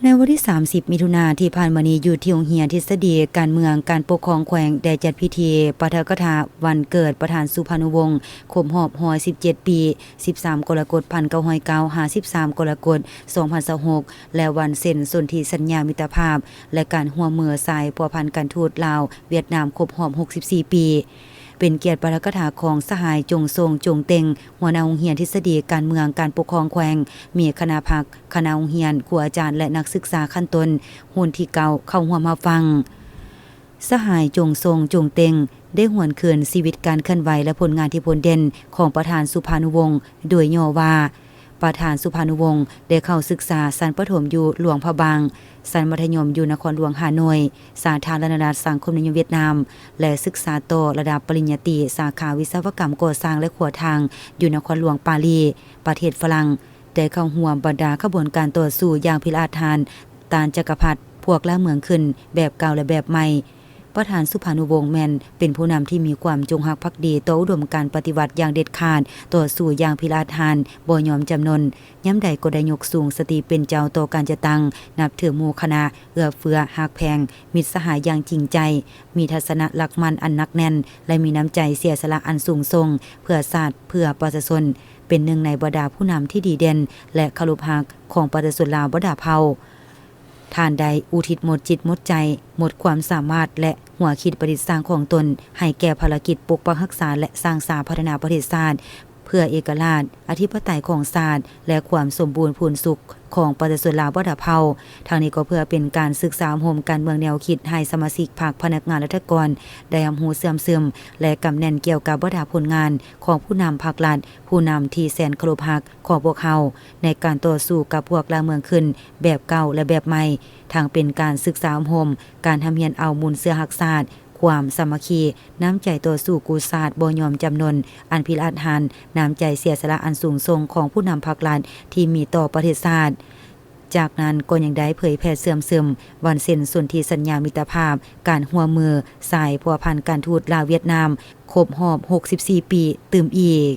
ໃນວັນທີສາມສິບ ມິຖຸນາທີ່ຜ່ານມານີ້ ຢູ່ທີ່ໂຮງຮຽນທິດສະດີການເມືອງການປົກຄອງແຂວງ ໄດ້ຈັດພິທີປາຖະກະຖາວັນເກີດປະທານສຸພານຸວົງ ຄົບຮອບຮ້ອຍສິບເຈັດປີ ສິບສາມ ກໍລະກົດ ພັນເກົ້າຮ້ອຍເກົ້າ ຫາ ສິບສາມ ກໍລະກົດ ສອງພັນຊາວຫົກ ແລະ ວັນເຊັນສົນທິສັນຍາມິດຕະພາບ ແລະ ການຮ່ວມມືສາຍພົວພັນການທູດລາວ-ຫວຽດນາມ ຄົບຮອບຫົກສິບສີ່ປີ. ເປັນກຽດປາຖະກະຖາຂອງສະຫາຍ ຈົງຊົງ ຈົງເຕັງ ຫົວໜ້າໂຮງຮຽນທິດສະດີການເມືອງການປົກຄອງແຂວງ, ມີຄະນະພັກ, ຄະນະໂຮງຮຽນ, ຄູອາຈານ ແລະ ນັກສຶກສາຂັ້ນຕົ້ນ ຮຸ່ນທີເກົ້າ ເຂົ້າຮ່ວມຮັບຟັງ. ສະຫາຍ ຈົງຊົງ ຈົງເຕັງ ໄດ້ຫວນຄືນຊີວິດການເຄື່ອນໄຫວ ແລະ ຜົນງານທີ່ພົ້ນເດັ່ນຂອງປະທານສຸພານຸວົງ ໂດຍຫຍໍ້ວ່າ ປະທານສຸພານຸວົງ ໄດ້ເຂົ້າສຶກສາຊັ້ນປະຖົມຢູ່ຫຼວງພະບາງ, ຊັ້ນມັດທະຍົມຢູ່ນະຄອນຫຼວງຮ່າໂນ້ຍ, ສາທາລະນະລັດສັງຄົມນິຍົມຫວຽດນາມ ແລະ ສຶກສາຕໍ່ລະດັບປະລິນຍາຕີ ສາຂາວິສະວະກຳກໍ່ສ້າງ ແລະ ຂົວທາງ ຢູ່ນະຄອນຫຼວງປາຣີ, ປະເທດຝຣັ່ງ, ໄດ້ເຂົ້າຮ່ວມບັນດາຂະບວນການຕໍ່ສູ້ຢ່າງພິລະອາດຫານ ຕ້ານຈັກກະພັດ ພວກລ່າເມືອງຂຶ້ນ ແບບເກົ່າ ແລະ ແບບໃໝ່. ປະທານສຸພານຸວົງ ແມ່ນເປັນຜູ້ນຳທີ່ມີຄວາມຈົງຮັກພັກດີຕໍ່ອຸດົມການປະຕິວັດຢ່າງເດັດຂາດ, ຕໍ່ສູ້ຢ່າງພິລະອາດຫານ, ບໍ່ຍອມຈຳນົນ, ຍາມໃດກໍໄດ້ຍົກສູງສະຕິເປັນເຈົ້າຕໍ່ການຈັດຕັ້ງ, ນັບຖືໝູ່ຄະນະ, ເອື້ອເຟື້ອ, ຮັກແພງ, ມິດສະຫາຍຢ່າງຈິງໃຈ, ມີທັດສະນະຫຼັກໝັ້ນອັນໜັກແໜ້ນ ແລະ ມີນ້ຳໃຈເສຍສະຫຼະອັນສູງສົ່ງ ເພື່ອຊາດ, ເພື່ອປະຊາຊົນ, ເປັນໜຶ່ງໃນບັນດາຜູ້ນຳທີ່ດີເດັ່ນ ແລະ ເຄົາລົບຮັກຂອງປະຊາຊົນລາວບັນດາເຜົ່າ. ທ່ານໄດ້ອຸທິດໝົດຈິດໝົດໃຈ, ໝົດຄວາມສາມາດ ແລະ ຫົວຄິດປະດິດສ້າງຂອງຕົນ ໃຫ້ແກ່ພາລະກິດປົກປັກຮັກສາ ແລະ ສ້າງສາພັດທະນາປະເທດຊາດ ເພື່ອເອກະລາດ, ອະທິປະໄຕຂອງຊາດ ແລະ ຄວາມສົມບູນພູນສຸກຂອງປະຊາຊົນລາວບັນດາເຜົ່າ. ທັງນີ້ກໍເພື່ອເປັນການສຶກສາອົບຮົມການເມືອງແນວຄິດໃຫ້ສະມາຊິກພັກ, ພະນັກງານລັດຖະກອນ ໄດ້ຮັບຮູ້ເຊື່ອມຊຶມ ແລະ ກຳແໜ້ນກ່ຽວກັບບັນດາຜົນງານຂອງຜູ້ນຳພັກລັດ, ຜູ້ນຳທີ່ແສນເຄົາລົບຮັກຂອງພວກເຮົາ ໃນການຕໍ່ສູ້ກັບພວກລ່າເມືອງຂຶ້ນແບບເກົ່າ ແລະ ແບບໃໝ່, ທັງເປັນການສຶກສາອົບຮົມ, ການຮ່ຳຮຽນເອົາມູນເຊື້ອຮັກຊາດ, ຄວາມສາມັກຄີ, ນ້ຳໃຈຕໍ່ສູ້ກູ້ຊາດບໍ່ຍອມຈຳນົນອັນພິລະອາດຫານ, ນ້ຳໃຈເສຍສະຫຼະອັນສູງສົ່ງຂອງຜູ້ນຳພັກລັດທີ່ມີຕໍ່ປະເທດຊາດ. ຈາກນັ້ນກໍຍັງໄດ້ເຜີຍແຜ່ເຊື່ອມຊຶມວັນເຊັນສົນທິສັນຍາມິດຕະພາບ, ການຮ່ວມມືສາຍພົວພັນການທູດລາວ-ຫວຽດນາມ ຄົບຮອບຫົກສິບສີ່ປີຕື່ມອີກ.